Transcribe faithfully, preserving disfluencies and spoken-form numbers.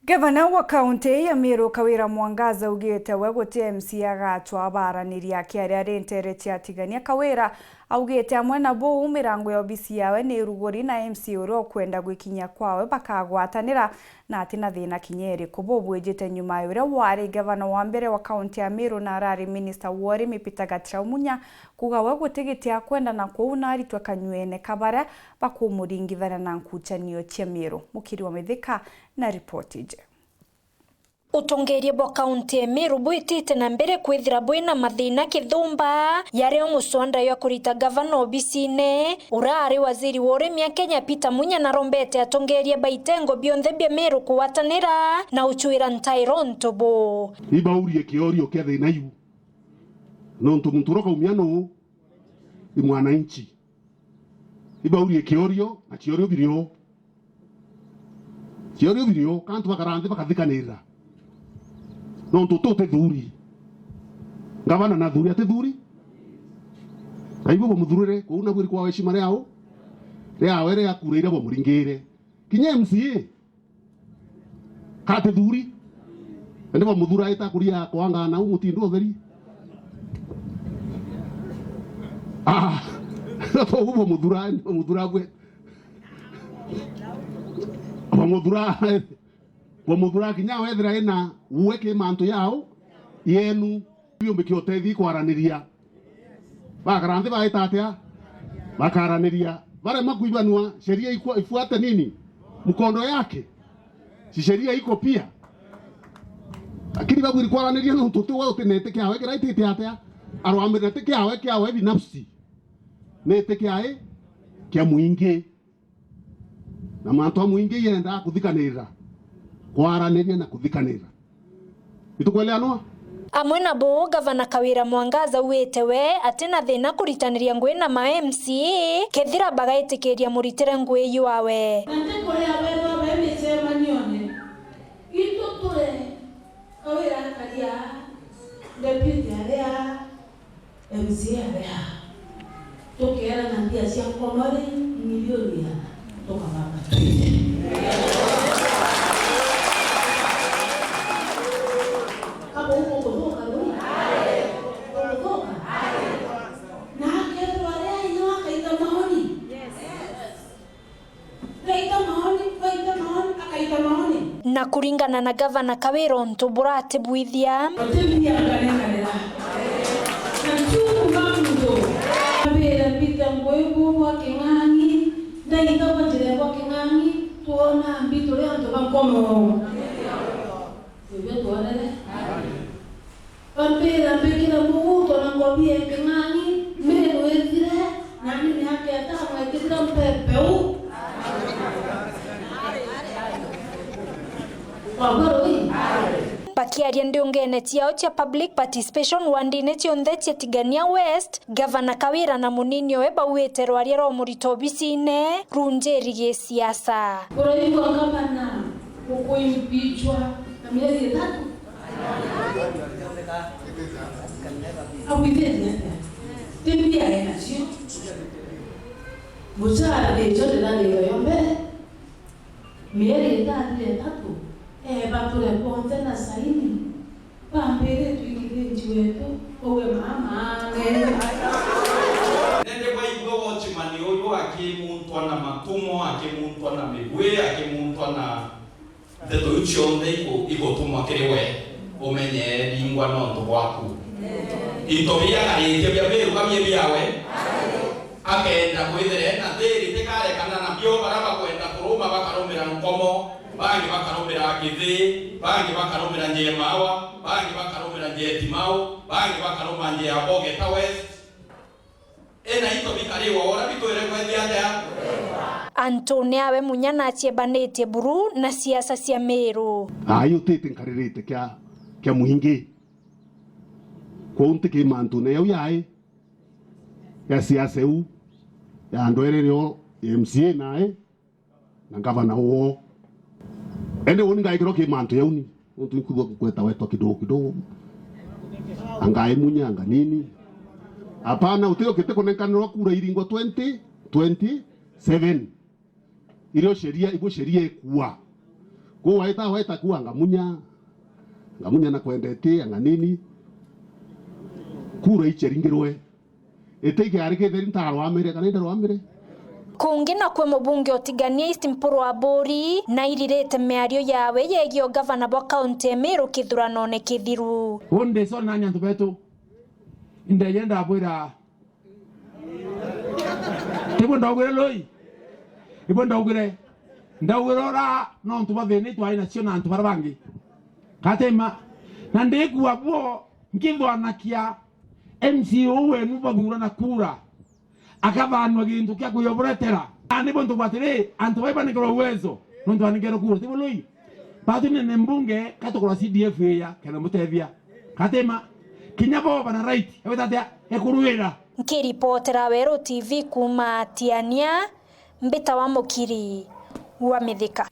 Gavana wa kaunti ya Meru Kawira Mwangaza augite we guti M C A agacwa abaraniria akiaria ari nteere cia atigania. Kawira augite amwe na buu, mirango ya obisi yawe ni iruguri na M C A uria ukwenda gwikinyia kwawe bakagwatanira na ati na thina kinya iriku. Buu bwijite nyuma ya uria wari gavana wa mbere wa kaunti ya Meru na arari minista wa urimi Peter Gatirau Munya kuuga we guti giti akwenda na kwou na aritwe kanyuene ka baria bakumuringithania na nkuchanio cia Meru. Mukiri wa Mithika na ripoti iji. Utongeeria bwa kaunti ya Meru bwitite na mbere kwithira bwina mathina kithumba, yario muswanda jwa kurita gavana obisine, uraari waziri wa urimi a Kenya Peter Munya narombete atongeeria ba itengo bionthe bia Meru kugwatanira na uchwira ntairo ntubu. Ibaurie kiorio kia thina iu, nontu muntu uria ukaumia nuu? I mwananchi. Ibaurie kiorio, na ciorio birio. Ciorio birio, ka antu bakara nthi bakathikanirira. Nontu tu ti thuri. Ngavana na thuri, ati thuri? Na ibu bamuthurire, kuu nabu iri kwa heshima riao, riawe ria kura iria bamuringire. Kinya M C A, ka ti thuri? Indi bamuthura aita kuria kwangana u mutindu utheri. Ah, ubu bamuthura, bamuthura bwe. Bamuthura, bamuthura kinya wethira ina uwe ki mantu yao, yenu, biumbikia utethi kwaraniria. Bakara nthi baita atia? Bakaraniria. Barema kuibanua, sheria ikwa-, ifuate nini? Mkondo yake. Si sheria iko pia? Lakini babwiri kwaraniria nontu ti we uti neti kiawe kiraitite atia? Arwamire ti kiawe, kiawe binafsi. Neti kiae kia mwingi. Na mantu a mwingi yendaa kuthikanirira, kwaraniria na kuthikanirira. Itukweleanwa? Amwe na buu, Gavana Kawira Mwangaza auite we ati na thina kuritaniria ngugi na ma M C A kethira bagaitikiria muritire ngugi ywawe. Na nti kuria bethwa be micemanione, itu ture Kawira akaria, deputy aria, M C A aria. Tukeerana mbia cia nkomore milioni igana, tukabanga twite. Kaba uko kuthuka rui? Ukuthuka? Na akethirwa aria inya akaita maoni. Gaita maoni, gaita maoni, akaita maoni. Na kuringana na Gavana Kawira untu buratibwithia. Uti mbia nganenganira. Na tiu kuuga muntu. Ambira mbite ngugi buu bwa king'ang'i, ndaita bwa njira bwa king'ang'i, twona mbi turi antu ba nkomo. Nibio twonere. Bambira mbikire muguto na ngobia ya king'ang'i, Meru ithire, nani miaka itano itithira mpepe u. Wagwa rui? Bakiaria ndiungene ciao cia public participation wandine cionthe cia Tigania West, Gavana Kawira na munini owe bauite rwaria rwa murito obisine runjiri gisiasa. Uraigua gavana ukuimpichwa na mieri ithatu? Abwithitie atia? Ti mbia e nacio. Mucara nicio ndirathithwa yo mbere. Mieri itathire ithatu, eebature bonthe na saini. Bambiritwe ikithinji wetu, uwe mama ane. Nende baigua watchman uyu akimuntwa na matumo, akimuntwa na migwi, akimuntwa na nteto iu cionthe iku-, igutumwa kiri we, umenye eringwa nontu bwaku. Into biria akaritie bia Meru ka bie biawe? Akenda kwithira ena thiri, tikarekana nabio. Baria bakwenda kuruma bakarumira nkomo, bangi bakarumira kithi, bangi bakarumira njia ya maawa, bangi bakarumira njia ya timau, bangi bakaruma njia ya Bogeta West. Ena into bikariwa ora bitwire kwethia atia? Antune awe Munya naciebanitie buru na siasa cia Meru. Ai utite nkaririte kia, kia mwingi. Kwou ntikima antune yau yai ya siasa iu ya ndwere rio ya M C A nae na ngavana woo. Ende uni ngaikirwa ki mantu yauni, untu ikwigua kukweta wetwa kidogo kidogo. Anga e Munya, anga nini. Hapana, utio kiti kunenkanirwa kura iringwa twenty twenty-seven. Irio sheria, ibu sheria ikua. Kuwaita waita kuwa ngamunya, ngamunya na kwendete ang'anini. Kura icheringirwe. Ete ikiarikite ri ntarwamire kana indarwamire? Kungi nakwe mubunge o Tigania East Mpuru Aburi nairirite miario yawe yegie ugavana bwa kaunti ya Meru kithuranone kithiru. Undi so nani antu betu? Indeyenda abwira Tibwe ndaugire lui? Ibwe ndaugire? Ndaugire ora nontu bwa thina itwari nacio na antu bara bangi. Katema. Na ndikua bwo nkithwanakia M C A uu wenu bathurana kura. Akathanua gintu kia kuyoboretera. Na ni buntu bwa atiri, antu bai banekerwe uwezo, nontu banekerwe kura. Tibwe lui? Batu nene mbunge, katukura C D F iya, kena mutethia. Katema. Kinya bo bana right, ewita atia? Ekurwira. Nkiripotera Weru T V kuuma Tiania, mbita wa Mukiri wa Mithika.